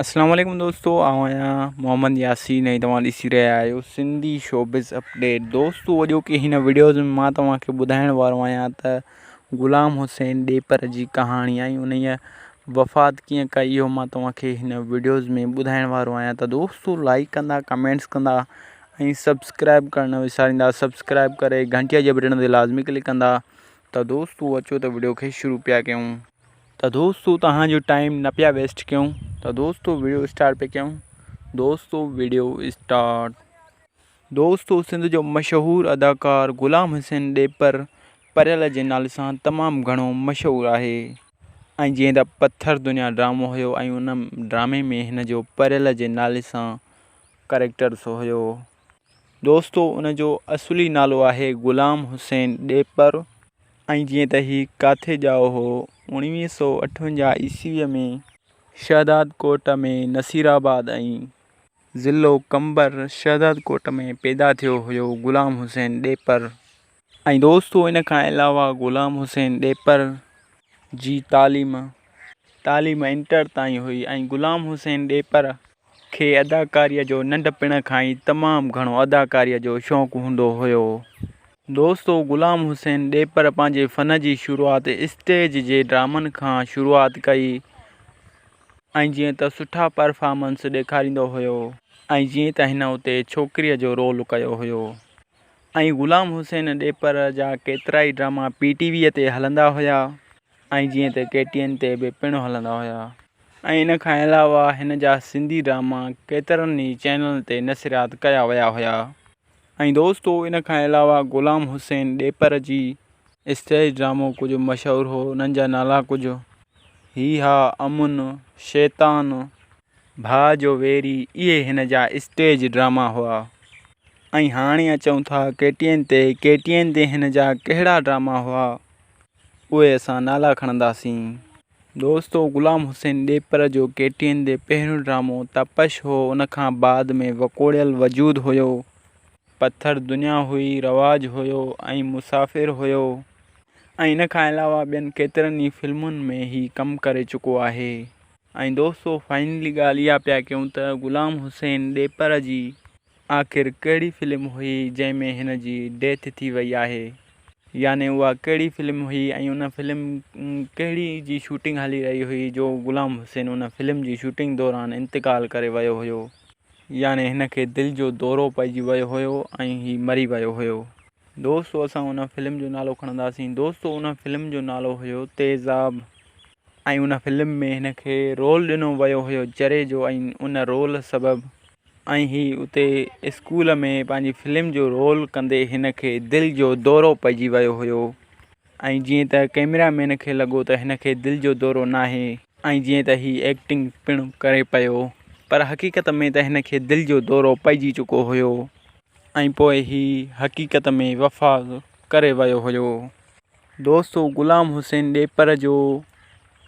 اسلام عليڪم دوستو آئون آهيان محمد ياسين ۽ توهان ڏسي رهيا آهيو سنڌي شوبز اپڊيٽ دوستو اڄوڪي هن وڊيوز ۾ مان توهان کي ٻڌائڻ وارو آهيان ته غلام حسين ڏيپر جي ڪهاڻي ۽ انهيء وفات ڪيئن ڪئي اهو مان توهان کي هن وڊيوز ۾ ٻڌائڻ وارو آهيان ته دوستو لائڪ ڪندا ڪمينٽس ڪندا ۽ سبسڪرائب ڪرڻ نه وساريندا سبسڪرائب ڪري گهنٽي جي بٽڻ تي لازمي ڪلڪ ڪندا ته دوستو اچو ته وڊيو کي شروع پيا ڪيون. ته دوستو توهان جو ٽائيم نه پيا ويسٽ ڪيون ته دوستو ويڊيو اسٽارٽ پيا ڪيون دوستو ويڊيو اسٽارٽ. دوستو سنڌ جو مشهور اداڪار غلام حسين ڏيپر پريل جي نالي سان تمام گهڻو مشهور آهي ۽ جيئن ته پٿر دنيا ڊرامو هيو ۽ ان ڊرامي ۾ هن جو پريل جي نالي سان ڪريڪٽرس هيو دوستو ان جو اصلي نالو آهي غلام حسين ڏيپر ۽ جيئن ته هي ڪاٿي ڄائو هو، 1958 عيسويء ۾ شهدادڪوٽ ۾ نصيرآباد ۽ ضلعو قمبر شهدادڪوٽ ۾ پيدا ٿيو هيو غلام حسين ڏيپر. ۽ دوستو ان کان علاوه غلام حسين ڏيپر جي تعليم تعليم انٽر تائين هئي ۽ غلام حسين ڏيپر کي اداڪاريء جو ننڍپڻ کان ئي تمام گهڻو اداڪاريء جو شوق هوندو هيو. دوستو غلام حسين ڏيپر پنهنجي فن جي شروعات اسٽيج جي ڊرامن کان شروعات ڪئي ۽ جيئن ته سٺا پرفارمنس ڏيکاريندو هيو ۽ جيئن ته هن اتي ڇوڪريء جو رول ڪيو هيو ۽ غلام حسين ڏيپر جا ڪيترائي ڊراما پي ٽي ويء تي هلندا هيا ۽ جيئن ته ڪي ٽي اين تي به پڻ هلندا هيا. ۽ ان کان علاوه هن جا سنڌي ڊراما ڪيترن ئي چينلن تي نشريات ڪيا ويا هيا. ۽ دوستو ان کان علاوه غلام حسين ڏيپر جي اسٽيج ڊرامو ڪجهه مشهور هو انهن جا نالا ڪجهه هي ها امن، شيطان، ڀاء جو ويري اهي هن جا اسٽيج ڊراما هئا. ۽ هاڻي اچون ٿا ڪي ٽي اين تي ڪي ٽي اين تي هن جا ڪهڙا ڊراما هئا اهي اسان نالا کڻنداسين. دوستو غلام حسين ڏيپر جو ڪي ٽي اين تي پهريون ڊرامو تپش هو ان کان بعد ۾ وڪوڙيل وجود هيو، پٿر دنيا هئي، رواج هيو ۽ مسافر هيو ۽ ان کان علاوه ٻين ڪيترن ئي فلمن ۾ هي ڪم ڪري چڪو آهي. ۽ دوستو فائنلي ڳالهه اها پيا ڪيون ته غلام حسين ڏيپر جي آخر ڪهڙي فلم هئي جنهن ۾ هن جي ڊيٿ ٿي وئي آهي يعني اها ڪهڙي فلم هئي ۽ ان فلم ڪهڙي جي شوٽنگ هلي رهي هئي جو غلام حسين ان فلم جي شوٽنگ دوران انتقال ڪري ويو هيو يعني هن کي دل جو دورو پئجي ويو هيو ۽ هي مري ويو هيو. دوستو اسان ان فلم جو نالو کڻنداسين دوستو ان فلم جو نالو هيو تيزاب ۽ ان فلم ۾ هن کي رول ڏنو ويو هيو چري جو ۽ ان رول سبب ۽ هي اتي اسڪول ۾ پنهنجي فلم جو رول ڪندي هن کي دل جو دورو پئجي ويو هيو ۽ جيئن ته ڪئميرا مين کي لڳو ته هن کي دل جو دورو ناهي ۽ جيئن ته هي ايڪٽنگ پڻ ڪري پيو پر حقيقت ۾ ته هن کي دل جو دورو پئجي چڪو هيو ۽ پوء هي حقيقت ۾ وفات ڪري ويو هيو. دوستو غلام حسين ڏيپر جو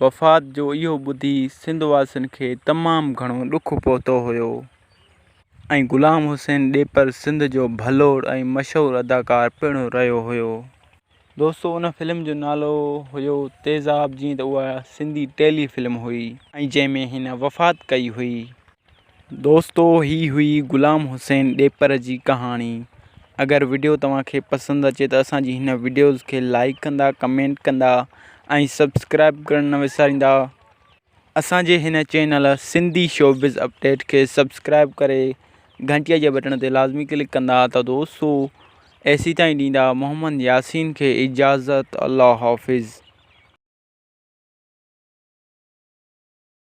وفات جو اهو ٻڌي سنڌ واسين کي تمام گهڻو ڏک پهتو هيو ۽ غلام حسين ڏيپر سنڌ جو ڀلوڙ ۽ مشهور اداڪار پڻ رهيو هيو. دوستو ان فلم جو نالو هيو تيزاب جيئن ته اها سنڌي ٽيلي فلم هئي ۽ جنهن ۾ هن وفات ڪئي هئي. دوستو هي هئي غلام حسين ڏيپر جي ڪهاڻي اگر وڊيو توهان کي پسند اچي ته اسان جي هن وڊيوز کي لائڪ ڪندا ڪمينٽ ڪندا ۽ سبسڪرائب ڪرڻ نه وساريندا اسان جي هن چينل سنڌي شوبز اپڊيٽ کي سبسڪرائب ڪري گهنٽي جي بٽڻ تي لازمي ڪلڪ ڪندا ته دوستو ايسي تائين ڏيندا محمد ياسين کي اجازت الله حافظ.